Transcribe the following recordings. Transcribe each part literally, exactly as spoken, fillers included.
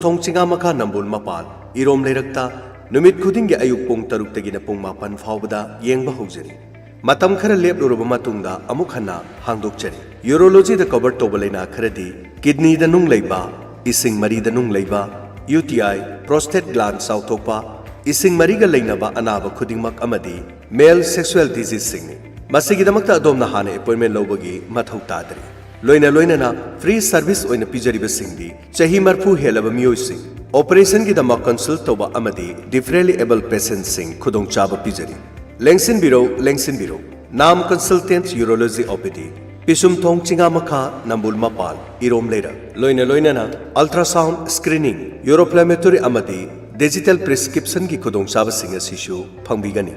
ꯊꯣꯡ ꯆꯤꯉꯥꯃꯈꯥ ꯅꯝꯕꯣꯜ ꯃꯄꯥꯜ ꯏꯔꯣꯝ ꯂꯩꯔꯛꯇ ꯅꯨꯃꯤꯠ ꯈꯨꯗꯤꯡꯒꯤ ꯑꯌꯨꯛ ꯄꯨꯡ ꯇꯔꯨꯛꯇꯒꯤꯅ ꯄꯨꯡ ꯃꯥꯄꯟ ꯐꯥꯎꯕꯗ ꯌꯦꯡꯕ ꯍꯧꯖꯔꯤ꯫ ꯃꯇꯝ ꯈꯔ ꯂꯦꯞꯂꯨꯔꯕ ꯃꯇꯨꯡꯗ ꯑꯃꯨꯛ ꯍꯟꯅ ꯍꯥꯡꯗꯣꯛꯆꯔꯤ꯫ ꯌꯨꯔꯣꯂꯣꯖꯤꯗ ꯀꯣꯚꯔ ꯇꯧꯕ ꯂꯩꯅꯥ ꯈꯔꯗꯤ ꯀꯤꯗꯅꯤꯗ ꯅꯨꯡ ꯂꯩꯕ, ꯏꯁꯤꯡ ꯃꯔꯤꯗ ꯅꯨꯡ ꯂꯩꯕ, ꯌꯨ ꯇꯤ ꯑꯥꯏ, ꯄ꯭ꯔꯣꯁꯇꯦꯠ ꯒ꯭ꯂꯥꯟ ꯆꯥꯎꯊꯣꯛꯄ, ꯏꯁꯤꯡ ꯃꯔꯤꯒ ꯂꯩꯅꯕ ꯑꯅꯥꯕ ꯈꯨꯗꯤꯡꯃꯛ ꯑꯃꯗꯤ ꯃꯦꯜ ꯁꯦꯛꯁꯨꯑꯦꯜ ꯗꯤꯖꯤꯖꯁꯤꯡꯅꯤ꯫ ꯃꯁꯤꯒꯤꯗꯃꯛꯇ ꯑꯗꯣꯝꯅ ꯍꯥꯟꯅ ꯑꯦꯄꯣꯏꯟꯃꯦꯟ ꯂꯧꯕꯒꯤ ꯃꯊꯧ ꯇꯥꯗ꯭ꯔꯤ꯫ ꯂꯣꯏꯅ ꯂꯣꯏꯅꯅ ꯐ꯭ꯔꯤ ꯁꯔꯚꯤꯁ ꯑꯣꯏꯅ ꯄꯤꯖꯔꯤꯕꯁꯤꯡꯗꯤ ꯆꯍꯤ ꯃꯔꯤꯐꯨ ꯍꯦꯜꯂꯕ ꯃꯤꯑꯣꯏꯁꯤꯡ, ꯑꯣꯄꯔꯦꯁꯟꯒꯤꯗꯃꯛ ꯀꯟꯁꯜ ꯇꯧꯕ ꯑꯃꯗꯤ ꯗꯤꯐꯔꯦꯟꯂꯤ ꯑꯦꯕꯜ ꯄꯦꯁꯦꯟꯠꯁꯤꯡ ꯈꯨꯗꯣꯡꯆꯥꯕ ꯄꯤꯖꯔꯤ꯫ ꯂꯦꯡꯁꯤꯟꯕꯤꯔꯧ, ꯂꯦꯡꯁꯤꯟꯕꯤꯔꯧ꯫ ꯅꯥꯝ ꯀꯟꯁꯜꯇꯦꯟꯠ ꯌꯨꯔꯣꯂꯣꯖꯤ ꯑꯣ ꯄꯤ ꯗꯤ, ꯄꯤꯁꯨꯝꯊꯣꯡ ꯆꯤꯉꯥꯃꯈꯥ ꯅꯝꯕꯣꯜ ꯃꯄꯥꯜ ꯏꯔꯣꯝ ꯂꯩꯔꯛ꯫ ꯂꯣꯏꯅ ꯂꯣꯏꯅꯅ ꯑꯜꯇ꯭ꯔꯥꯁꯥꯎꯟ ꯁ꯭ꯀ꯭ꯔꯤꯅꯤꯡ, ꯌꯨꯔꯣꯐ꯭ꯂꯦꯃꯦꯇꯣꯔꯤ ꯑꯃꯗꯤ ꯗꯤꯖꯤꯇꯦꯜ ꯄ꯭ꯔꯦꯁꯀ꯭ꯔꯤꯞꯁꯟꯒꯤ ꯈꯨꯗꯣꯡꯆꯥꯕꯁꯤꯡ ꯑꯁꯤꯁꯨ ꯐꯪꯕꯤꯒꯅꯤ꯫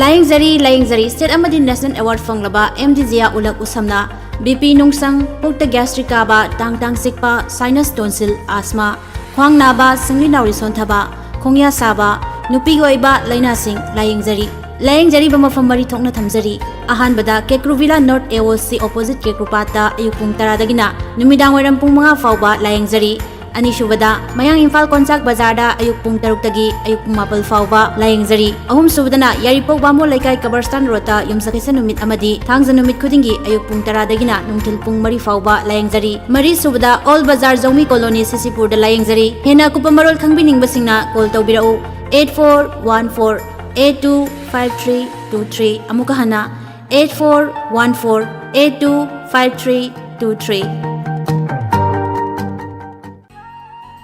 ꯂꯥꯌꯦꯡꯖꯔꯤ, ꯂꯥꯌꯦꯡꯖꯔꯤ꯫ ꯁ꯭ꯇꯦꯠ ꯑꯃꯗꯤ ꯅꯦꯁꯅꯦꯜ ꯑꯦꯋꯥꯔꯗ ꯐꯪꯂꯕ ꯑꯦꯝ ꯗꯤ ꯖꯤꯌꯥ ꯎꯂꯛ ꯎꯁꯝꯅ ꯕꯤ ꯄꯤ ꯅꯨꯡꯁꯪ, ꯄꯨꯛꯇ ꯒ꯭ꯌꯥꯁꯇ꯭ꯔꯤꯛ ꯀꯥꯕ, ꯇꯥꯡ ꯇꯥꯡ ꯆꯤꯛꯄ, ꯁꯥꯏꯅꯁ ꯇꯣꯟꯁꯤꯜ, ꯑꯥꯁꯃꯥ, ꯈ꯭ꯋꯥꯡ ꯅꯥꯕ, ꯁꯤꯡꯂꯤ ꯅꯥꯎꯔꯤ ꯁꯣꯟꯊꯕ, ꯈꯣꯡꯌꯥ ꯁꯥꯕ, ꯅꯨꯄꯤꯒꯤ ꯑꯣꯏꯕ ꯂꯥꯏꯅꯥꯁꯤꯡ ꯂꯥꯌꯦꯡꯖꯔꯤ꯫ ꯂꯥꯌꯦꯡꯖꯔꯤꯕ ꯃꯐꯝ ꯃꯔꯤ ꯊꯣꯛꯅ ꯊꯝꯖꯔꯤ꯫ ꯑꯍꯥꯟꯕꯗ ꯀꯦꯀ꯭ꯔꯨꯚꯤꯂꯥ ꯅꯣꯔꯠ ꯑꯦ ꯑꯣ ꯁꯤ ꯑꯣꯄꯣꯖꯤꯠ ꯀꯦꯀ꯭ꯔꯨꯄꯥꯠꯇ ꯑꯌꯨꯛ ꯄꯨꯡ ꯇꯔꯥꯗꯒꯤꯅ ꯅꯨꯃꯤꯗꯥꯡ ꯋꯥꯏꯔꯝ ꯄꯨꯡ ꯃꯉꯥ ꯐꯥꯎꯕ ꯂꯥꯌꯦꯡꯖꯔꯤ꯫ ꯑꯅꯤꯁꯨꯕꯗ ꯃꯌꯥꯡ ꯏꯝꯐꯥꯜ ꯀꯣꯟꯆꯥꯛ ꯕꯖꯥꯔꯗ ꯑꯌꯨꯛ ꯄꯨꯡ ꯇꯔꯨꯛꯇꯒꯤ ꯑꯌꯨꯛ ꯄꯨꯡ ꯃꯥꯄꯜ ꯐꯥꯎꯕ ꯂꯥꯌꯦꯡꯖꯔꯤ꯫ ꯑꯍꯨꯝꯁꯨꯕꯗꯅ ꯌꯥꯏꯔꯤꯄꯣꯛ ꯕꯥꯃꯣꯟ ꯂꯩꯀꯥꯏ ꯀꯕꯔꯁꯇꯥꯟ ꯔꯣꯗꯇ ꯌꯨꯝꯁꯀꯩꯁ ꯅꯨꯃꯤꯠ ꯑꯃꯗꯤ ꯊꯥꯡꯖ ꯅꯨꯃꯤꯠ ꯈꯨꯗꯤꯡꯒꯤ ꯑꯌꯨꯛ ꯄꯨꯡ ꯇꯔꯥꯗꯒꯤꯅ ꯅꯨꯡꯊꯤꯜ ꯄꯨꯡ ꯃꯔꯤ ꯐꯥꯎꯕ ꯂꯥꯌꯦꯡꯖꯔꯤ꯫ ꯃꯔꯤꯁꯨꯕꯗ ꯑꯣꯜ ꯕꯖꯥꯔ ꯖꯧꯃꯤ ꯀꯣꯂꯣꯅꯤ ꯁꯤꯁꯤꯄꯨꯔꯗ ꯂꯥꯌꯦꯡꯖꯔꯤ꯫ ꯍꯦꯟꯅ ꯑꯀꯨꯞꯄ ꯃꯔꯣꯜ ꯈꯪꯕꯤꯅꯤꯡꯕꯁꯤꯡꯅ ꯀꯣꯜ ꯇꯧꯕꯤꯔꯛꯎ, eight four one four eight two five three two three꯫ ꯑꯃꯨꯛꯀ ꯍꯟꯅ, eight four one four eight two five three two three꯫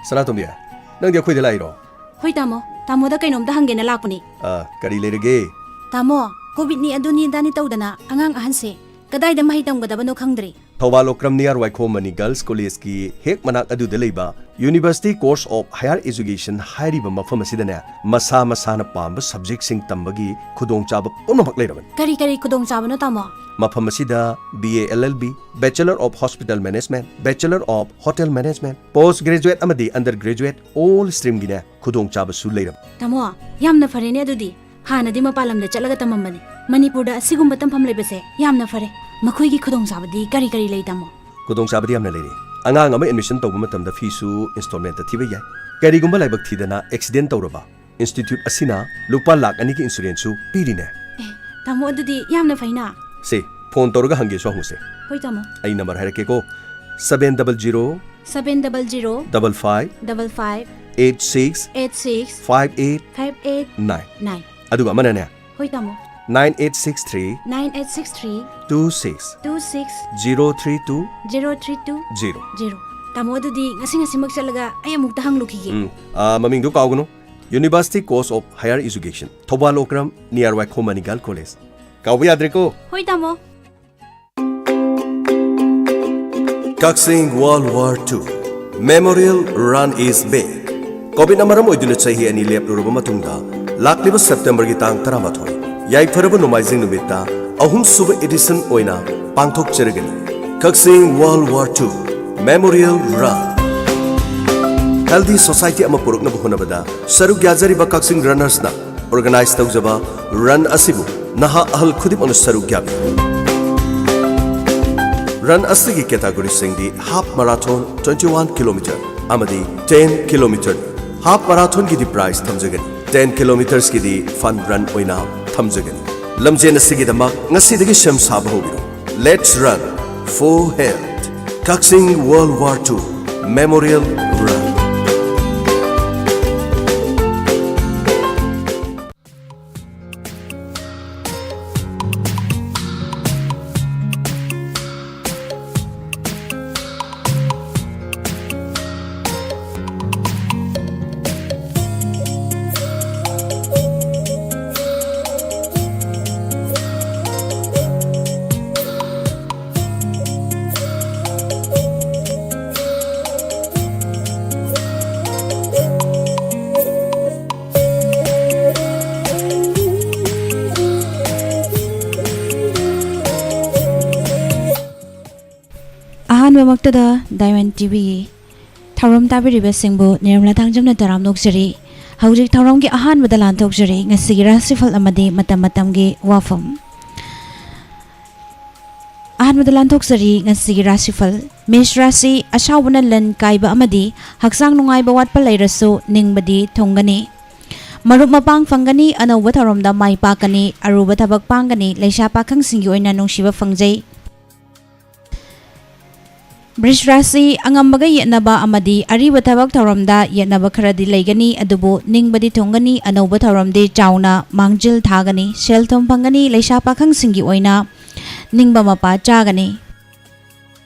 ꯁꯅꯥꯇꯣꯝꯕꯤ, ꯅꯪꯗꯤ ꯑꯩꯈꯣꯏꯗ ꯂꯥꯛꯏꯔꯣ? ꯍꯣꯏ ꯇꯥꯃꯣ, ꯇꯥꯃꯣꯗ ꯀꯩꯅꯣꯝꯇ ꯍꯪꯒꯦꯅ ꯂꯥꯛꯄꯅꯤ꯫ ꯑꯥ, ꯀꯔꯤ ꯂꯩꯔꯒꯦ? ꯇꯥꯃꯣ, ꯀꯣꯚꯤꯗꯅꯤ ꯑꯗꯨꯅꯤ ꯑꯗꯥꯅꯤ ꯇꯧꯗꯅ ꯑꯉꯥꯡ ꯑꯍꯟꯁꯦ ꯀꯗꯥꯏꯗ ꯃꯍꯩ ꯇꯝꯒꯗꯕꯅꯣ ꯈꯪꯗ꯭ꯔꯦ꯫ ꯊꯧꯕꯥꯜ ꯑꯣꯀ꯭ꯔꯝ ꯅꯤꯌꯥꯔ ꯋꯥꯏꯈꯣꯝ ꯃꯅꯤ ꯒꯔꯜꯁ ꯀꯣꯂꯦꯖꯀꯤ ꯍꯦꯛ ꯃꯅꯥꯛ ꯑꯗꯨꯗ ꯂꯩꯕ University Course of Higher Education ꯍꯥꯏꯔꯤꯕ ꯃꯐꯝ ꯑꯁꯤꯗꯅꯦ, ꯃꯁꯥ ꯃꯁꯥꯅ ꯄꯥꯝꯕ ꯁꯕꯖꯦꯛꯁꯤꯡ ꯇꯝꯕꯒꯤ ꯈꯨꯗꯣꯡꯆꯥꯕ ꯄꯨꯝꯅꯃꯛ ꯂꯩꯔꯕꯅꯤ꯫ ꯀꯔꯤ ꯀꯔꯤ ꯈꯨꯗꯣꯡꯆꯥꯕꯅꯣ ꯇꯥꯃꯣ? ꯃꯐꯝ ꯑꯁꯤꯗ B A L L B, Bachelor of Hospital Management, Bachelor of Hotel Management, Post Graduate ꯑꯃꯗꯤ Under Graduate all streamꯒꯤꯅꯦ ꯈꯨꯗꯣꯡꯆꯥꯕꯁꯨ ꯂꯩꯔꯕꯅꯤ꯫ ꯇꯥꯃꯣ, ꯌꯥꯝꯅ ꯐꯔꯦꯅꯦ ꯑꯗꯨꯗꯤ꯫ ꯍꯥꯟꯅꯗꯤ ꯃꯄꯥꯟ ꯂꯝꯗ ꯆꯠꯂꯒ ꯇꯝꯃꯝꯕꯅꯤ꯫ ꯃꯅꯤꯄꯨꯔꯗ ꯑꯁꯤꯒꯨꯝꯕ ꯇꯝꯐꯝ ꯂꯩꯕꯁꯦ ꯌꯥꯝꯅ ꯐꯔꯦ꯫ ꯃꯈꯣꯏꯒꯤ ꯈꯨꯗꯣꯡꯆꯥꯕꯗꯤ ꯀꯔꯤ ꯀꯔꯤ ꯂꯩ ꯇꯥꯃꯣ? ꯈꯨꯗꯣꯡꯆꯥꯕꯗꯤ ꯌꯥꯝꯅ ꯂꯩꯔꯦ꯫ ꯑꯉꯥꯡ ꯑꯃ ꯑꯦꯗꯃꯤꯁꯟ ꯇꯧꯕ ꯃꯇꯝꯗ ꯐꯤꯁꯨ ꯏꯟꯁꯇꯣꯜꯃꯦꯟꯇ ꯊꯤꯕ ꯌꯥꯏ꯫ ꯀꯔꯤꯒꯨꯝꯕ ꯂꯥꯏꯕꯛ ꯊꯤꯗꯅ ꯑꯦꯛꯁꯤꯗꯦꯟ ꯇꯧꯔꯕ, ꯏꯟꯁꯇꯤꯇ꯭ꯌꯨꯠ ꯑꯁꯤꯅ ꯂꯨꯄꯥ ꯂꯥꯈ ꯑꯅꯤꯒꯤ ꯏꯟꯁꯨꯔꯦꯟꯁꯁꯨ ꯄꯤꯔꯤꯅꯦ꯫ ꯑꯦ, ꯇꯥꯃꯣ, ꯑꯗꯨꯗꯤ ꯌꯥꯝꯅ ꯐꯩꯅ꯫ ꯁꯦ, ꯐꯣꯟ ꯇꯧꯔꯒ ꯍꯪꯒꯦꯁꯨ ꯍꯪꯉꯨꯁꯦ꯫ ꯍꯣꯏ, ꯇꯥꯃꯣ꯫ ꯑꯩ number ꯍꯥꯏꯔꯛꯀꯦꯀꯣ, seven double zero seven double zero double five double five eight six eight six five eight five eight nine꯫ Nine꯫ ꯑꯗꯨꯒ ꯑꯃꯅꯅꯦ, ꯍꯣꯏ, ꯇꯥꯃꯣ꯫ Nine eight six three nine eight six three two six two six zero three two zero three two zero꯫ Zero꯫ ꯇꯥꯃꯣ, ꯑꯗꯨꯗꯤ ꯉꯁꯤ ꯉꯁꯤꯃꯛ ꯆꯠꯂꯒ ꯑꯩ ꯑꯃꯨꯛꯇ ꯍꯪꯂꯨꯈꯤꯒꯦ꯫ ꯎꯝ, ꯑꯥ, ꯃꯃꯤꯡꯗꯨ ꯀꯥꯎꯒꯅꯨ, University Course of Higher Education, Thoubal Okram, near Waikhom Mani girl college. ꯀꯥꯎꯕ ꯌꯥꯗ꯭ꯔꯦꯀꯣ꯫ ꯍꯣꯏ, ꯇꯥꯃꯣ꯫ Kaksing World War Two Memorial Run is back. ꯀꯣꯚꯤꯗꯅ ꯃꯔꯝ ꯑꯣꯏꯗꯨꯅ ꯆꯍꯤ ꯑꯅꯤ ꯂꯦꯞꯂꯨꯔꯕ ꯃꯇꯨꯡꯗ, ꯂꯥꯛꯂꯤꯕ ꯁꯦꯞꯇꯦꯝꯕꯔꯒꯤ ꯇꯥꯡ ꯇꯔꯥꯃꯥꯊꯣꯏ, ꯌꯥꯏꯐꯔꯕ ꯅꯣꯡꯃꯥꯏꯖꯤꯡ ꯅꯨꯃꯤꯠꯇ ꯑꯍꯨꯝꯁꯨꯕ edition ꯑꯣꯏꯅ ꯄꯥꯡꯊꯣꯛꯆꯔꯒꯅꯤ꯫ Kaksing World War Two Memorial Run꯫ Healthy society ꯑꯃ ꯄꯨꯔꯛꯅꯕ ꯍꯣꯠꯅꯕꯗ ꯁꯔꯨꯛ ꯌꯥꯖꯔꯤꯕ ꯀꯛꯆꯤꯡ ꯔꯟꯅꯔꯁꯅ ꯑꯣꯔꯒꯅꯥꯏꯖ ꯇꯧꯖꯕ ꯔꯟ ꯑꯁꯤꯕꯨ ꯅꯍꯥ ꯑꯍꯜ ꯈꯨꯗꯤꯡꯃꯛꯅ ꯁꯔꯨꯛ ꯌꯥꯕꯤꯌꯨ꯫ ꯔꯟ ꯑꯁꯤꯒꯤ ꯀꯦꯇꯥꯒꯣꯔꯤꯁꯤꯡꯗꯤ half marathon, twenty one kilometer ꯑꯃꯗꯤ ten kilometer꯫ Half marathonꯒꯤꯗꯤ prize ꯊꯝꯖꯒꯅꯤ, ten kilometersꯀꯤꯗꯤ fun run ꯑꯣꯏꯅ ꯊꯝꯖꯒꯅꯤ꯫ ꯂꯝꯖꯦꯟ ꯑꯁꯤꯒꯤꯗꯃꯛ ꯉꯁꯤꯗꯒꯤ ꯁꯦꯝ ꯁꯥꯕ ꯍꯧꯕꯤꯔꯣ꯫ Let's run for health꯫ Kaksing World War Two Memorial Run꯫ ꯑꯍꯥꯟꯕꯃꯛꯇꯗ Diamond TVꯒꯤ ꯊꯧꯔꯝ ꯇꯥꯕꯤꯔꯤꯕꯁꯤꯡꯕꯨ ꯅꯤꯔꯃꯂꯥ ꯊꯥꯡꯖꯝꯅ ꯇꯔꯥꯝꯅ ꯑꯣꯛꯆꯔꯤ꯫ ꯍꯧꯖꯤꯛ ꯊꯧꯔꯝꯒꯤ ꯑꯍꯥꯟꯕꯗ ꯂꯥꯟꯊꯣꯛꯆꯔꯤ ꯉꯁꯤꯒꯤ ꯔꯥꯁꯤꯐꯜ ꯑꯃꯗꯤ ꯃꯇꯝ ꯃꯇꯝꯒꯤ ꯋꯥꯐꯝ꯫ ꯑꯍꯥꯟꯕꯗ ꯂꯥꯟꯊꯣꯛꯆꯔꯤ ꯉꯁꯤꯒꯤ ꯔꯥꯁꯤꯐꯜ꯫ ꯃꯦꯁ ꯔꯥꯁꯤ, ꯑꯁꯥꯎꯕꯅ ꯂꯟ ꯀꯥꯏꯕ ꯑꯃꯗꯤ ꯍꯛꯆꯥꯡ ꯅꯨꯡꯉꯥꯏꯕ ꯋꯥꯠꯄ ꯂꯩꯔꯁꯨ ꯅꯤꯡꯕꯗꯤ ꯊꯨꯡꯒꯅꯤ꯫ ꯃꯔꯨꯞ ꯃꯄꯥꯡ ꯐꯪꯒꯅꯤ, ꯑꯅꯧꯕ ꯊꯧꯔꯝꯗ ꯃꯥꯏ ꯄꯥꯛꯀꯅꯤ, ꯑꯔꯨꯕ ꯊꯕꯛ ꯄꯥꯡꯒꯅꯤ, ꯂꯩꯁꯥ ꯄꯥꯈꯪꯁꯤꯡꯒꯤ ꯑꯣꯏꯅ ꯅꯨꯡꯁꯤꯕ ꯐꯪꯖꯩ꯫ ꯕ꯭ꯔꯤꯖ ꯔꯥꯁꯤ, ꯑꯉꯝꯕꯒ ꯌꯦꯠꯅꯕ ꯑꯃꯗꯤ ꯑꯔꯤꯕ ꯊꯕꯛ ꯊꯧꯔꯝꯗ ꯌꯦꯠꯅꯕ ꯈꯔꯗꯤ ꯂꯩꯒꯅꯤ, ꯑꯗꯨꯕꯨ ꯅꯤꯡꯕꯗꯤ ꯊꯨꯡꯒꯅꯤ, ꯑꯅꯧꯕ ꯊꯧꯔꯝꯗꯤ ꯆꯥꯎꯅ ꯃꯥꯡꯖꯤꯜ ꯊꯥꯒꯅꯤ, ꯁꯦꯜ ꯊꯨꯝ ꯐꯪꯒꯅꯤ, ꯂꯩꯁꯥ ꯄꯥꯈꯪꯁꯤꯡꯒꯤ ꯑꯣꯏꯅ ꯅꯤꯡꯕ ꯃꯄꯥ ꯆꯥꯒꯅꯤ꯫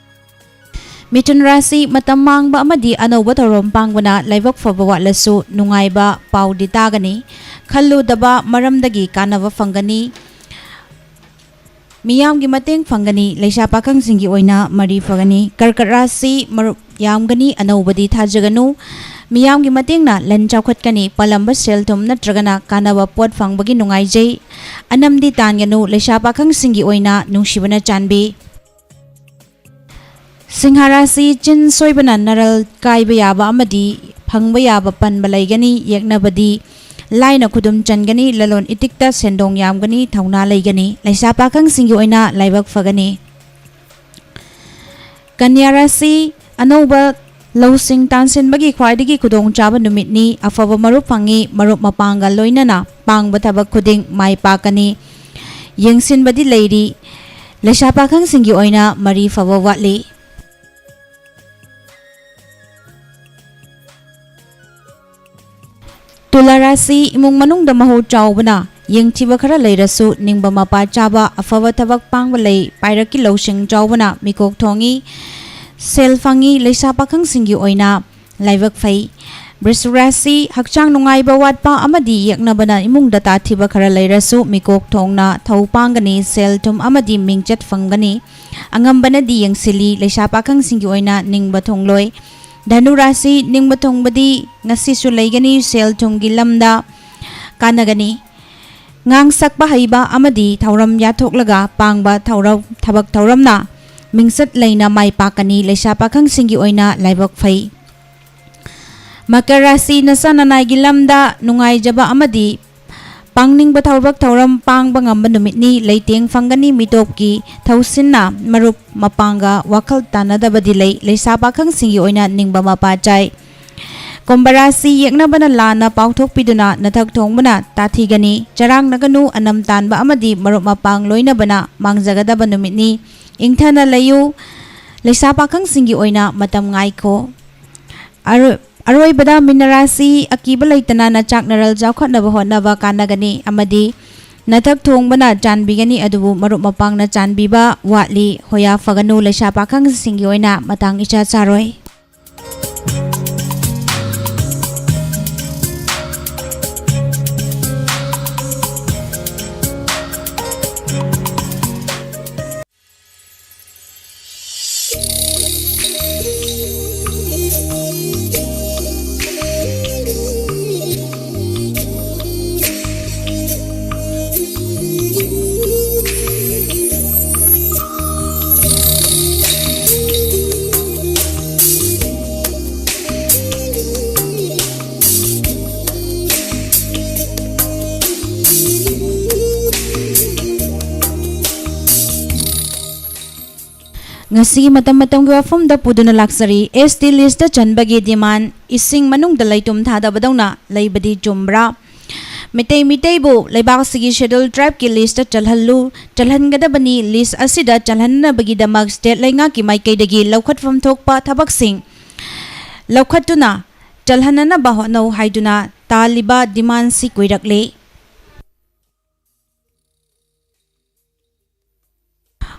ꯃꯤꯊꯨꯟ ꯔꯥꯁꯤ, ꯃꯇꯝ ꯃꯥꯡꯕ ꯑꯃꯗꯤ ꯑꯅꯧꯕ ꯊꯧꯔꯝ ꯄꯥꯡꯕꯅ ꯂꯥꯏꯕꯛ ꯐꯕ ꯋꯥꯠꯂꯁꯨ ꯅꯨꯡꯉꯥꯏꯕ ꯄꯥꯎꯗꯤ ꯇꯥꯒꯅꯤ꯫ ꯈꯜꯂꯨꯗꯕ ꯃꯔꯝꯗꯒꯤ ꯀꯥꯟꯅꯕ ꯐꯪꯒꯅꯤ꯫ ꯃꯤꯌꯥꯝꯒꯤ ꯃꯇꯦꯡ ꯐꯪꯒꯅꯤ꯫ ꯂꯩꯁꯥ ꯄꯥꯈꯪꯁꯤꯡꯒꯤ ꯑꯣꯏꯅ ꯃꯔꯤ ꯐꯒꯅꯤ꯫ ꯀꯔꯀꯠ ꯔꯥꯁꯤ, ꯃꯔꯨꯞ ꯌꯥꯝꯒꯅꯤ, ꯑꯅꯧꯕꯗꯤ ꯊꯥꯖꯒꯅꯨ꯫ ꯃꯤꯌꯥꯝꯒꯤ ꯃꯇꯦꯡꯅ ꯂꯟ ꯆꯥꯎꯈꯠꯀꯅꯤ꯫ ꯄꯜꯂꯝꯕ ꯁꯦꯜ ꯊꯨꯝ ꯅꯠꯇ꯭ꯔꯒꯅ ꯀꯥꯟꯅꯕ ꯄꯣꯠ ꯐꯪꯕꯒꯤ ꯅꯨꯡꯉꯥꯏꯖꯩ꯫ ꯑꯅꯝꯗꯤ ꯇꯥꯟꯒꯅꯨ꯫ ꯂꯩꯁꯥ ꯄꯥꯈꯪꯁꯤꯡꯒꯤ ꯑꯣꯏꯅ ꯅꯨꯡꯁꯤꯕꯅ ꯆꯥꯟꯕꯤ꯫ ꯁꯤꯡꯍ ꯔꯥꯁꯤ, ꯆꯤꯟ ꯁꯣꯏꯕꯅ ꯅꯔꯜ ꯀꯥꯏꯕ ꯌꯥꯕ ꯑꯃꯗꯤ ꯐꯪꯕ ꯌꯥꯕ ꯄꯟꯕ ꯂꯩꯒꯅꯤ꯫ ꯌꯦꯛꯅꯕꯗꯤ ꯂꯥꯏꯅ ꯈꯨꯗꯨꯝ ꯆꯟꯒꯅꯤ꯫ ꯂꯂꯣꯟ ꯏꯇꯤꯛꯇ ꯁꯦꯟꯗꯣꯡ ꯌꯥꯝꯒꯅꯤ꯫ ꯊꯧꯅꯥ ꯂꯩꯒꯅꯤ꯫ ꯂꯩꯁꯥ ꯄꯥꯈꯪꯁꯤꯡꯒꯤ ꯑꯣꯏꯅ ꯂꯥꯏꯕꯛ ꯐꯒꯅꯤ꯫ ꯀꯟꯌꯥ ꯔꯥꯁꯤ, ꯑꯅꯧꯕ ꯂꯧꯁꯤꯡ ꯇꯥꯟꯁꯤꯟꯕꯒꯤ ꯈ꯭ꯋꯥꯏꯗꯒꯤ ꯈꯨꯗꯣꯡꯆꯥꯕ ꯅꯨꯃꯤꯠꯅꯤ꯫ ꯑꯐꯕ ꯃꯔꯨꯞ ꯐꯪꯉꯤ꯫ ꯃꯔꯨꯞ ꯃꯄꯥꯡꯒ ꯂꯣꯏꯅꯅ ꯄꯥꯡꯕ ꯊꯕꯛ ꯈꯨꯗꯤꯡ ꯃꯥꯏ ꯄꯥꯛꯀꯅꯤ꯫ ꯌꯦꯡꯁꯤꯟꯕꯗꯤ ꯂꯩꯔꯤ꯫ ꯂꯩꯁꯥ ꯄꯥꯈꯪꯁꯤꯡꯒꯤ ꯑꯣꯏꯅ ꯃꯔꯤ ꯐꯕ ꯋꯥꯠꯂꯤ꯫ ꯇꯨꯂꯥ ꯔꯥꯁꯤ, ꯏꯃꯨꯡ ꯃꯅꯨꯡꯗ ꯃꯍꯧ ꯆꯥꯎꯕꯅ ꯌꯦꯡꯊꯤꯕ ꯈꯔ ꯂꯩꯔꯁꯨ ꯅꯤꯡꯕ ꯃꯄꯥ ꯆꯥꯕ ꯑꯐꯕ ꯊꯕꯛ ꯄꯥꯡꯕ ꯂꯩ꯫ ꯄꯥꯏꯔꯛꯀꯤ ꯂꯧꯁꯤꯡ ꯆꯥꯎꯕꯅ ꯃꯤꯀꯣꯛ ꯊꯣꯡꯉꯤ꯫ ꯁꯦꯜ ꯐꯪꯉꯤ꯫ ꯂꯩꯁꯥ ꯄꯥꯈꯪꯁꯤꯡꯒꯤ ꯑꯣꯏꯅ ꯂꯥꯏꯕꯛ ꯐꯩ꯫ ꯕ꯭ꯔꯤꯁ ꯔꯥꯁꯤ, ꯍꯛꯆꯥꯡ ꯅꯨꯡꯉꯥꯏꯕ ꯋꯥꯠꯄ ꯑꯃꯗꯤ ꯌꯦꯛꯅꯕꯅ ꯏꯃꯨꯡꯗ ꯇꯥꯊꯤꯕ ꯈꯔ ꯂꯩꯔꯁꯨ ꯃꯤꯀꯣꯛ ꯊꯣꯡꯅ ꯊꯧ ꯄꯥꯡꯒꯅꯤ꯫ ꯁꯦꯜ ꯊꯨꯝ ꯑꯃꯗꯤ ꯃꯤꯡꯆꯠ ꯐꯪꯒꯅꯤ꯫ ꯑꯉꯝꯕꯅꯗꯤ ꯌꯦꯡꯁꯤꯜꯂꯤ꯫ ꯂꯩꯁꯥ ꯄꯥꯈꯪꯁꯤꯡꯒꯤ ꯑꯣꯏꯅ ꯅꯤꯡꯕ ꯊꯨꯡꯂꯣꯏ꯫ ꯙꯅꯨ ꯔꯥꯁꯤ, ꯅꯤꯡꯕ ꯊꯨꯡꯕꯗꯤ ꯉꯁꯤꯁꯨ ꯂꯩꯒꯅꯤ꯫ ꯁꯦꯜ ꯊꯨꯝꯒꯤ ꯂꯝꯗ ꯀꯥꯟꯅꯒꯅꯤ꯫ ꯉꯥꯡ ꯁꯛꯄ ꯍꯩꯕ ꯑꯃꯗꯤ ꯊꯧꯔꯝ ꯌꯥꯊꯣꯛꯂꯒ ꯄꯥꯡꯕ ꯊꯧꯔꯝ, ꯊꯕꯛ ꯊꯧꯔꯝꯅ ꯃꯤꯡꯆꯠ ꯂꯩꯅ ꯃꯥꯏ ꯄꯥꯛꯀꯅꯤ꯫ ꯂꯩꯁꯥ ꯄꯥꯈꯪꯁꯤꯡꯒꯤ ꯑꯣꯏꯅ ꯂꯥꯏꯕꯛ ꯐꯩ꯫ ꯃꯀꯔ ꯔꯥꯁꯤ, ꯅꯁꯥ ꯅꯅꯥꯏꯒꯤ ꯂꯝꯗ ꯅꯨꯡꯉꯥꯏꯖꯕ ꯑꯃꯗꯤ ꯄꯥꯡꯅꯤꯡꯕ ꯊꯕꯛ ꯊꯧꯔꯝ ꯄꯥꯡꯕ ꯉꯝꯕ ꯅꯨꯃꯤꯠꯅꯤ꯫ ꯂꯩꯇꯦꯡ ꯐꯪꯒꯅꯤ꯫ ꯃꯤꯇꯣꯞꯀꯤ ꯊꯧꯁꯤꯟꯅ ꯃꯔꯨꯞ ꯃꯄꯥꯡꯒ ꯋꯥꯈꯜ ꯇꯥꯟꯅꯗꯕꯗꯤ ꯂꯩ꯫ ꯂꯩꯁꯥ ꯄꯥꯈꯪꯁꯤꯡꯒꯤ ꯑꯣꯏꯅ ꯅꯤꯡꯕ ꯃꯄꯥ ꯆꯥꯏ꯫ ꯀꯨꯝꯚ ꯔꯥꯁꯤ ꯌꯦꯛꯅꯕꯅ ꯂꯥꯟꯅ ꯄꯥꯎꯊꯣꯛꯄꯤꯗꯨꯅ ꯅꯊꯛ ꯊꯣꯡꯕꯅ ꯇꯥꯊꯤꯒꯅꯤ꯫ ꯆꯔꯥꯡꯅꯒꯅꯨ꯫ ꯑꯅꯝ ꯇꯥꯟꯕ ꯑꯃꯗꯤ ꯃꯔꯨꯞ ꯃꯄꯥꯡ ꯂꯣꯏꯅꯕꯅ ꯃꯥꯡꯖꯒꯗꯕ ꯅꯨꯃꯤꯠꯅꯤ꯫ ꯏꯪꯊꯅ ꯂꯩꯌꯨ꯫ ꯂꯩꯁꯥ ꯄꯥꯈꯪꯁꯤꯡꯒꯤ ꯑꯣꯏꯅ ꯃꯇꯝ ꯉꯥꯏꯈꯣ꯫ ꯑꯔꯣꯏ-, ꯑꯔꯣꯏꯕꯗ ꯃꯤꯅ ꯔꯥꯁꯤ ꯑꯀꯤꯕ ꯂꯩꯇꯅ ꯅꯆꯥꯛ ꯅꯔꯜ ꯆꯥꯎꯈꯠꯅꯕ ꯍꯣꯠꯅꯕ ꯀꯥꯟꯅꯒꯅꯤ ꯑꯃꯗꯤ ꯅꯊꯛ ꯊꯣꯡꯕꯅ ꯆꯥꯟꯕꯤꯒꯅꯤ, ꯑꯗꯨꯕꯨ ꯃꯔꯨꯞ ꯃꯄꯥꯡꯅ ꯆꯥꯟꯕꯤꯕ ꯋꯥꯠꯂꯤ꯫ ꯍꯣꯌꯥ ꯐꯒꯅꯨ꯫ ꯂꯩꯁꯥ ꯄꯥꯈꯪꯁꯤꯡꯒꯤ ꯑꯣꯏꯅ ꯃꯇꯥꯡ ꯏꯆꯥ ꯆꯥꯔꯣꯏ꯫ ꯉꯁꯤꯒꯤ ꯃꯇꯝ ꯃꯇꯝꯒꯤ ꯋꯥꯐꯝꯗ ꯄꯨꯗꯨꯅ ꯂꯥꯛꯆꯔꯤ꯫ ꯑꯦꯁ ꯇꯤ ꯂꯤꯁꯇ ꯆꯟꯕꯒꯤ ꯗꯤꯃꯥꯟ ꯏꯁꯤꯡ ꯃꯅꯨꯡꯗ ꯂꯩꯇꯨꯝ ꯊꯥꯗꯕꯗꯧꯅ ꯂꯩꯕꯗꯤ ꯆꯨꯝꯕ꯭ꯔꯥ? ꯃꯤꯇꯩ ꯃꯤꯇꯩꯕꯨ ꯂꯩꯕꯥꯛꯁꯤꯒꯤ ꯁꯦꯗ꯭ꯌꯨꯜ ꯇ꯭ꯔꯥꯏꯕꯀꯤ ꯂꯤꯁꯇ ꯆꯜꯍꯜꯂꯨ, ꯆꯜꯍꯟꯒꯗꯕꯅꯤ꯫ ꯂꯤꯁ ꯑꯁꯤꯗ ꯆꯜꯍꯟꯅꯕꯒꯤꯗꯃꯛ ꯁ꯭ꯇꯦꯠ ꯂꯩꯉꯥꯛꯀꯤ ꯃꯥꯏꯀꯩꯗꯒꯤ ꯂꯧꯈꯠꯐꯝ ꯊꯣꯛꯄ ꯊꯕꯛꯁꯤꯡ ꯂꯧꯈꯠꯇꯨꯅ ꯆꯜꯍꯟꯅꯅꯕ ꯍꯣꯠꯅꯧ ꯍꯥꯏꯗꯨꯅ ꯇꯥꯜꯂꯤꯕ ꯗꯤꯃꯥꯟꯁꯤ ꯀꯨꯏꯔꯛꯂꯦ꯫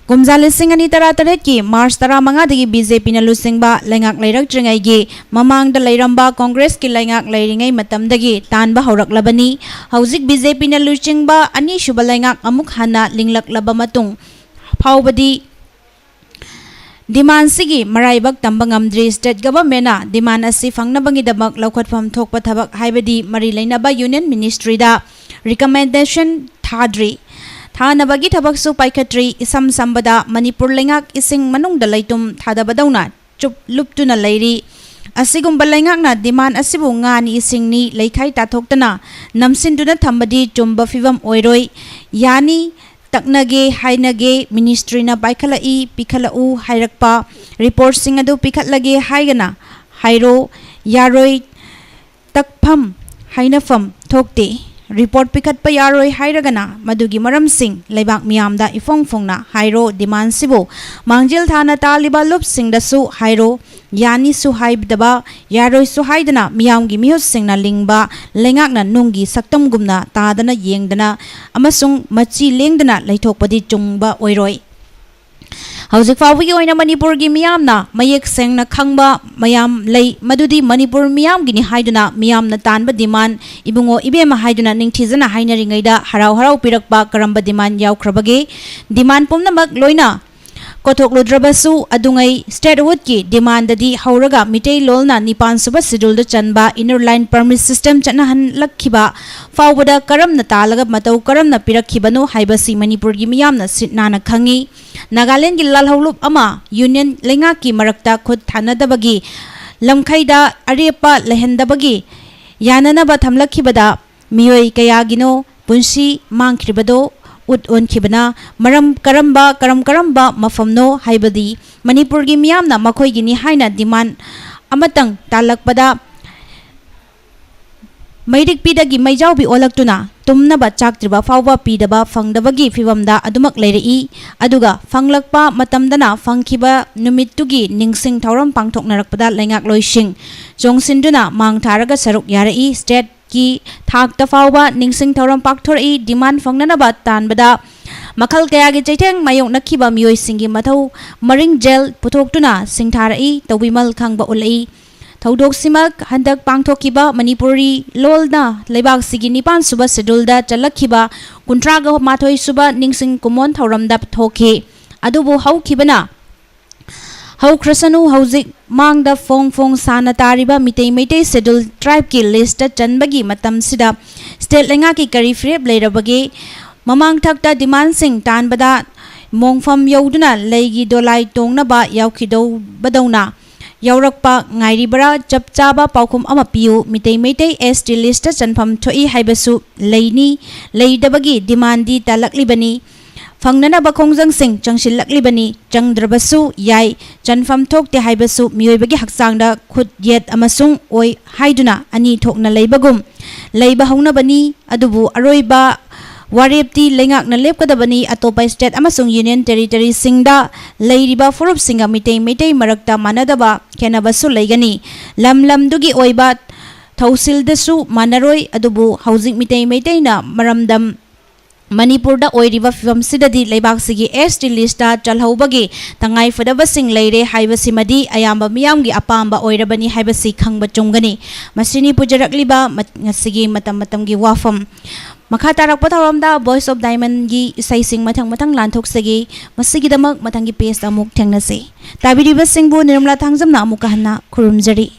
ꯀꯨꯝꯖꯥ ꯂꯤꯁꯤꯡ ꯑꯅꯤ ꯇꯔꯥꯇꯔꯦꯠꯀꯤ ꯃꯥꯔꯆ ꯇꯔꯥꯃꯉꯥꯗꯒꯤ ꯕꯤ ꯖꯦ ꯄꯤꯅ ꯂꯨꯆꯤꯡꯕ ꯂꯩꯉꯥꯛ ꯂꯩꯔꯛꯇ꯭ꯔꯤꯉꯩꯒꯤ ꯃꯃꯥꯡꯗ ꯂꯩꯔꯝꯕ ꯀꯣꯡꯒ꯭ꯔꯦꯁꯀꯤ ꯂꯩꯉꯥꯛ ꯂꯩꯔꯤꯉꯩ ꯃꯇꯝꯗꯒꯤ ꯇꯥꯟꯕ ꯍꯧꯔꯛꯂꯕꯅꯤ꯫ ꯍꯧꯖꯤꯛ ꯕꯤ ꯖꯦ ꯄꯤꯅ ꯂꯨꯆꯤꯡꯕ ꯑꯅꯤꯁꯨꯕ ꯂꯩꯉꯥꯛ ꯑꯃꯨꯛ ꯍꯟꯅ ꯂꯤꯡꯂꯛꯂꯕ ꯃꯇꯨꯡ ꯐꯥꯎꯕꯗꯤ ꯗꯤꯃꯥꯟꯁꯤꯒꯤ ꯃꯔꯥꯏꯕꯛ ꯇꯝꯕ ꯉꯝꯗ꯭ꯔꯤ꯫ ꯁ꯭ꯇꯦꯠ ꯒꯚꯔꯟꯃꯦꯟꯠꯅ ꯗꯤꯃꯥꯟ ꯑꯁꯤ ꯐꯪꯅꯕꯒꯤꯗꯃꯛ ꯂꯧꯈꯠꯐꯝ ꯊꯣꯛꯄ ꯊꯕꯛ, ꯍꯥꯏꯕꯗꯤ ꯃꯔꯤ ꯂꯩꯅꯕ ꯌꯨꯅꯤꯌꯟ ꯃꯤꯅꯤꯁꯇ꯭ꯔꯤꯗ ꯔꯤꯀꯃꯦꯟꯗꯦꯁꯟ ꯊꯥꯗ꯭ꯔꯤ꯫ ꯊꯥꯅꯕꯒꯤ ꯊꯕꯛꯁꯨ ꯄꯥꯏꯈꯠꯇ꯭ꯔꯤ꯫ ꯏꯁꯝ ꯁꯝꯕꯗ, ꯃꯅꯤꯄꯨꯔ ꯂꯩꯉꯥꯛ ꯏꯁꯤꯡ ꯃꯅꯨꯡꯗ ꯂꯩꯇꯨꯝ ꯊꯥꯗꯕꯗꯧꯅ ꯆꯨꯞ ꯂꯨꯞꯇꯨꯅ ꯂꯩꯔꯤ꯫ ꯑꯁꯤꯒꯨꯝꯕ ꯂꯩꯉꯥꯛꯅ demand ꯑꯁꯤꯕꯨ ꯉꯥꯅꯤ ꯏꯁꯤꯡꯅꯤ ꯂꯩꯈꯥꯏ ꯇꯥꯊꯣꯛꯇꯅ ꯅꯝꯁꯤꯟꯗꯨꯅ ꯊꯝꯕꯗꯤ ꯆꯨꯝꯕ ꯐꯤꯕꯝ ꯑꯣꯏꯔꯣꯏ꯫ ꯌꯥꯅꯤ, ꯇꯛꯅꯒꯦ ꯍꯥꯏꯅꯒꯦ, ministryꯅ ꯄꯥꯏꯈꯠꯂꯛꯏ, ꯄꯤꯈꯠꯂꯛꯎ ꯍꯥꯏꯔꯛꯄ, reportꯁꯤꯡ ꯑꯗꯨ ꯄꯤꯈꯠꯂꯒꯦ ꯍꯥꯏꯒꯅ ꯍꯥꯏꯔꯣ, ꯌꯥꯔꯣꯏ, ꯇꯛꯐꯝ ꯍꯥꯏꯅꯐꯝ ꯊꯣꯛꯇꯦ꯫ Report ꯄꯤꯈꯠꯄ ꯌꯥꯔꯣꯏ ꯍꯥꯏꯔꯒꯅ ꯃꯗꯨꯒꯤ ꯃꯔꯝꯁꯤꯡ ꯂꯩꯕꯥꯛ ꯃꯤꯌꯥꯝꯗ ꯏꯐꯣꯡ ꯐꯣꯡꯅ ꯍꯥꯏꯔꯣ꯫ Demandꯁꯤꯕꯨ ꯃꯥꯡꯖꯤꯜ ꯊꯥꯅ ꯇꯥꯜꯂꯤꯕ ꯂꯨꯞꯁꯤꯡꯗꯁꯨ ꯍꯥꯏꯔꯣ꯫ ꯌꯥꯅꯤꯁꯨ ꯍꯥꯏꯗꯕ, ꯌꯥꯔꯣꯏꯁꯨ ꯍꯥꯏꯗꯅ ꯃꯤꯌꯥꯝꯒꯤ ꯃꯤꯍꯨꯠꯁꯤꯡꯅ ꯂꯤꯡꯕ ꯂꯩꯉꯥꯛꯅ ꯅꯨꯡꯒꯤ ꯁꯛꯇꯝꯒꯨꯝꯅ ꯇꯥꯗꯅ ꯌꯦꯡꯗꯅ ꯑꯃꯁꯨꯡ ꯃꯆꯤ ꯂꯦꯡꯗꯅ ꯂꯩꯊꯣꯛꯄꯗꯤ ꯆꯨꯝꯕ ꯑꯣꯏꯔꯣꯏ꯫ ꯍꯧꯖꯤꯛ ꯐꯥꯎꯕꯒꯤ ꯑꯣꯏꯅ ꯃꯅꯤꯄꯨꯔꯒꯤ ꯃꯤꯌꯥꯝꯅ ꯃꯌꯦꯛ ꯁꯦꯡꯅ ꯈꯪꯕ ꯃꯌꯥꯝ ꯂꯩ, ꯃꯗꯨꯗꯤ ꯃꯅꯤꯄꯨꯔ ꯃꯤꯌꯥꯝꯒꯤꯅꯤ ꯍꯥꯏꯗꯨꯅ ꯃꯤꯌꯥꯝꯅ ꯇꯥꯟꯕ demand, ꯏꯕꯨꯡꯉꯣ ꯏꯕꯦꯝꯃ ꯍꯥꯏꯗꯨꯅ ꯅꯤꯡꯊꯤꯖꯅ ꯍꯥꯏꯅꯔꯤꯉꯩꯗ ꯍꯔꯥꯎ ꯍꯔꯥꯎ ꯄꯤꯔꯛꯄ ꯀꯔꯝꯕ demand ꯌꯥꯎꯈ꯭ꯔꯕꯒꯦ? Demand ꯄꯨꯝꯅꯃꯛ ꯂꯣꯏꯅ ꯀꯣꯊꯣꯛꯂꯨꯗ꯭ꯔꯕꯁꯨ ꯑꯗꯨꯉꯩ statehoodꯀꯤ demandꯗꯗꯤ ꯍꯧꯔꯒ ꯃꯤꯇꯩꯂꯣꯟꯅ ꯅꯤꯄꯥꯟ ꯁꯨꯕ scheduleꯗ ꯆꯟꯕ inner line permit system ꯆꯠꯅꯍꯜꯂꯛꯈꯤꯕ ꯐꯥꯎꯕꯗ ꯀꯔꯝꯅ ꯇꯥꯜꯂꯒ ꯃꯇꯧ ꯀꯔꯝꯅ ꯄꯤꯔꯛꯈꯤꯕꯅꯣ ꯍꯥꯏꯕꯁꯤ ꯃꯅꯤꯄꯨꯔꯒꯤ ꯃꯤꯌꯥꯝꯅ ꯁꯤꯠ ꯅꯥꯟꯅ ꯈꯪꯏ꯫ ꯅꯥꯒꯥꯂꯦꯟꯗꯒꯤ ꯂꯥꯜꯍꯧꯂꯨꯞ ꯑꯃ union ꯂꯩꯉꯥꯛꯀꯤ ꯃꯔꯛꯇ ꯈꯨꯠ ꯊꯥꯅꯗꯕꯒꯤ ꯂꯝꯈꯩꯗ ꯑꯔꯦꯞꯄ ꯂꯩꯍꯟꯗꯕꯒꯤ ꯌꯥꯅꯅꯕ ꯊꯝꯂꯛꯈꯤꯕꯗ ꯃꯤꯑꯣꯏ ꯀꯌꯥꯒꯤꯅꯣ ꯄꯨꯟꯁꯤ ꯃꯥꯡꯈ꯭ꯔꯤꯕꯗꯣ ꯎꯠ ꯑꯣꯟꯈꯤꯕꯅ ꯃꯔꯝ ꯀꯔꯝꯕ, ꯀꯔꯝ ꯀꯔꯝꯕ ꯃꯐꯝꯅꯣ ꯍꯥꯏꯕꯗꯤ ꯃꯅꯤꯄꯨꯔꯒꯤ ꯃꯤꯌꯥꯝꯅ ꯃꯈꯣꯏꯒꯤꯅꯤ ꯍꯥꯏꯅ demand ꯑꯃꯇꯪ ꯇꯥꯜꯂꯛꯄꯗ ꯃꯩꯔꯤꯛꯄꯤꯗꯒꯤ ꯃꯩꯖꯥꯎꯕꯤ ꯑꯣꯜꯂꯛꯇꯨꯅ ꯇꯨꯝꯅꯕ ꯆꯥꯛꯇ꯭ꯔꯤꯕ ꯐꯥꯎꯕ ꯄꯤꯗꯕ ꯐꯪꯗꯕꯒꯤ ꯐꯤꯕꯝꯗ ꯑꯗꯨꯃꯛ ꯂꯩꯔꯛꯏ꯫ ꯑꯗꯨꯒ ꯐꯪꯂꯛꯄ ꯃꯇꯝꯗꯅ ꯐꯪꯈꯤꯕ ꯅꯨꯃꯤꯠꯇꯨꯒꯤ ꯅꯤꯡꯁꯤꯡ ꯊꯧꯔꯝ ꯄꯥꯡꯊꯣꯛꯅꯔꯛꯄꯗ ꯂꯩꯉꯥꯛꯂꯣꯏꯁꯤꯡ ꯆꯣꯡꯁꯤꯟꯗꯨꯅ ꯃꯥꯡ ꯊꯥꯔꯒ ꯁꯔꯨꯛ ꯌꯥꯔꯛꯏ꯫ Stateꯀꯤ ꯊꯥꯛꯇ ꯐꯥꯎꯕ ꯅꯤꯡꯁꯤꯡ ꯊꯧꯔꯝ ꯄꯥꯡꯊꯣꯔꯛꯏ꯫ Demand ꯐꯪꯅꯅꯕ ꯇꯥꯟꯕꯗ ꯃꯈꯜ ꯀꯌꯥꯒꯤ ꯆꯩꯊꯦꯡ ꯃꯥꯌꯣꯛꯅꯈꯤꯕ ꯃꯤꯑꯣꯏꯁꯤꯡꯒꯤ ꯃꯊꯧ ꯃꯔꯤꯡꯖꯦꯜ ꯄꯨꯊꯣꯛꯇꯨꯅ ꯁꯤꯡꯊꯥꯔꯛꯏ꯫ ꯇꯧꯕꯤꯃꯜ ꯈꯪꯕ ꯎꯠꯂꯛꯏ꯫ ꯊꯧꯗꯣꯛꯁꯤꯃꯛ ꯍꯟꯗꯛ ꯄꯥꯡꯊꯣꯛꯈꯤꯕ ꯃꯅꯤꯄꯨꯔꯤ ꯂꯣꯜꯅ ꯂꯩꯕꯥꯛꯁꯤꯒꯤ ꯅꯤꯄꯥꯟ ꯁꯨꯕ scheduleꯗ ꯆꯜꯂꯛꯈꯤꯕ ꯀꯨꯟꯊ꯭ꯔꯥꯒ ꯃꯥꯊꯣꯏ ꯁꯨꯕ ꯅꯤꯡꯁꯤꯡ ꯀꯨꯝꯑꯣꯟ ꯊꯧꯔꯝꯗ ꯊꯣꯛꯈꯤ꯫ ꯑꯗꯨꯕꯨ ꯍꯧꯈꯤꯕꯅ ꯍꯧꯈ꯭ꯔꯁꯅꯨ, ꯍꯧꯖꯤꯛ ꯃꯥꯡꯗ ꯐꯣꯡ ꯐꯣꯡ ꯁꯥꯅ ꯇꯥꯔꯤꯕ ꯃꯤꯇꯩ ꯃꯩꯇꯩ schedule tribeꯀꯤ listꯇ ꯆꯟꯕꯒꯤ ꯃꯇꯝꯁꯤꯗ state ꯂꯩꯉꯥꯛꯀꯤ ꯀꯔꯤ ꯐꯤꯔꯦꯞ ꯂꯩꯔꯕꯒꯦ? ꯃꯃꯥꯡ ꯊꯛꯇ demandꯁꯤꯡ ꯇꯥꯟꯕꯗ ꯃꯣꯡꯐꯝ ꯌꯧꯗꯨꯅ ꯂꯩꯒꯤ ꯗꯣꯂꯥꯏ ꯇꯣꯡꯅꯕ ꯌꯥꯎꯈꯤꯗꯧꯕꯗꯧꯅ ꯌꯥꯎꯔꯛꯄ ꯉꯥꯏꯔꯤꯕ꯭ꯔꯥ? ꯆꯞ ꯆꯥꯕ ꯄꯥꯎꯈꯨꯝ ꯑꯃ ꯄꯤꯌꯨ꯫ Meitei Meitei S T list ꯆꯟꯐꯝ ꯊꯣꯛꯏ ꯍꯥꯏꯕꯁꯨ ꯂꯩꯅꯤ, ꯂꯩꯇꯕꯒꯤ demand ꯗꯤ ꯇꯥꯜꯂꯛꯂꯤꯕꯅꯤ꯫ ꯐꯪꯅꯅꯕ ꯈꯣꯡꯖꯪꯁꯤꯡ ꯆꯪꯁꯤꯜꯂꯛꯂꯤꯕꯅꯤ꯫ ꯆꯪꯗ꯭ꯔꯕꯁꯨ ꯌꯥꯏ, ꯆꯟꯐꯝ ꯊꯣꯛꯇꯦ ꯍꯥꯏꯕꯁꯨ ꯃꯤꯑꯣꯏꯕꯒꯤ ꯍꯛꯆꯥꯡꯗ ꯈꯨꯠ ꯌꯦꯠ ꯑꯃꯁꯨꯡ ꯑꯣꯏ ꯍꯥꯏꯗꯨꯅ ꯑꯅꯤ ꯊꯣꯛꯅ ꯂꯩꯕꯒꯨꯝ, ꯂꯩꯕ ꯍꯧꯅꯕꯅꯤ꯫ ꯑꯗꯨꯕꯨ ꯑꯔꯣꯏꯕ ꯋꯥꯔꯦꯞꯇꯤ ꯂꯩꯉꯥꯛꯅ ꯂꯦꯞꯀꯗꯕꯅꯤ꯫ ꯑꯇꯣꯞꯄ state ꯑꯃꯁꯨꯡ union territory ꯁꯤꯡꯗ ꯂꯩꯔꯤꯕ ꯐꯨꯔꯨꯞꯁꯤꯡꯒ ꯃꯤꯇꯩ ꯃꯩꯇꯩ ꯃꯔꯛꯇ ꯃꯥꯟꯅꯗꯕ ꯈꯦꯠꯅꯕꯁꯨ ꯂꯩꯒꯅꯤ꯫ ꯂꯝ ꯂꯝꯗꯨꯒꯤ ꯑꯣꯏꯕ ꯊꯧꯁꯤꯜꯗꯁꯨ ꯃꯥꯟꯅꯔꯣꯏ꯫ ꯑꯗꯨꯕꯨ ꯍꯧꯖꯤꯛ ꯃꯤꯇꯩ ꯃꯩꯇꯩꯅ ꯃꯔꯝꯗꯝ ꯃꯅꯤꯄꯨꯔꯗ ꯑꯣꯏꯔꯤꯕ ꯐꯤꯕꯝꯁꯤꯗꯗꯤ ꯂꯩꯕꯥꯛꯁꯤꯒꯤ S T list ꯇ ꯆꯜꯍꯧꯕꯒꯤ ꯇꯉꯥꯏ ꯐꯗꯕꯁꯤꯡ ꯂꯩꯔꯦ ꯍꯥꯏꯕꯁꯤꯃꯗꯤ ꯑꯌꯥꯝꯕ ꯃꯤꯌꯥꯝꯒꯤ ꯑꯄꯥꯝꯕ ꯑꯣꯏꯔꯕꯅꯤ ꯍꯥꯏꯕꯁꯤ ꯈꯪꯕ ꯆꯨꯝꯒꯅꯤ꯫ ꯃꯁꯤꯅꯤ ꯄꯨꯖꯔꯛꯂꯤꯕ ꯃꯠ-, ꯉꯁꯤꯒꯤ ꯃꯇꯝ ꯃꯇꯝꯒꯤ ꯋꯥꯐꯝ꯫ ꯃꯈꯥ ꯇꯥꯔꯛꯄ ꯊꯧꯔꯝꯗ Voice of Diamond ꯒꯤ ꯏꯁꯩꯁꯤꯡ ꯃꯊꯪ ꯃꯊꯪ ꯂꯥꯟꯊꯣꯛꯆꯒꯦ꯫ ꯃꯁꯤꯒꯤꯗꯃꯛ ꯃꯊꯪꯒꯤ page ꯇ ꯑꯃꯨꯛ ꯊꯦꯡꯅꯁꯤ꯫ ꯇꯥꯕꯤꯔꯤꯕꯁꯤꯡꯕꯨ ꯅꯤꯔꯃꯂꯥ ꯊꯥꯡꯖꯝꯅ ꯑꯃꯨꯛꯀ ꯍꯟꯅ ꯈꯨꯔꯨꯝꯖꯔꯤ꯫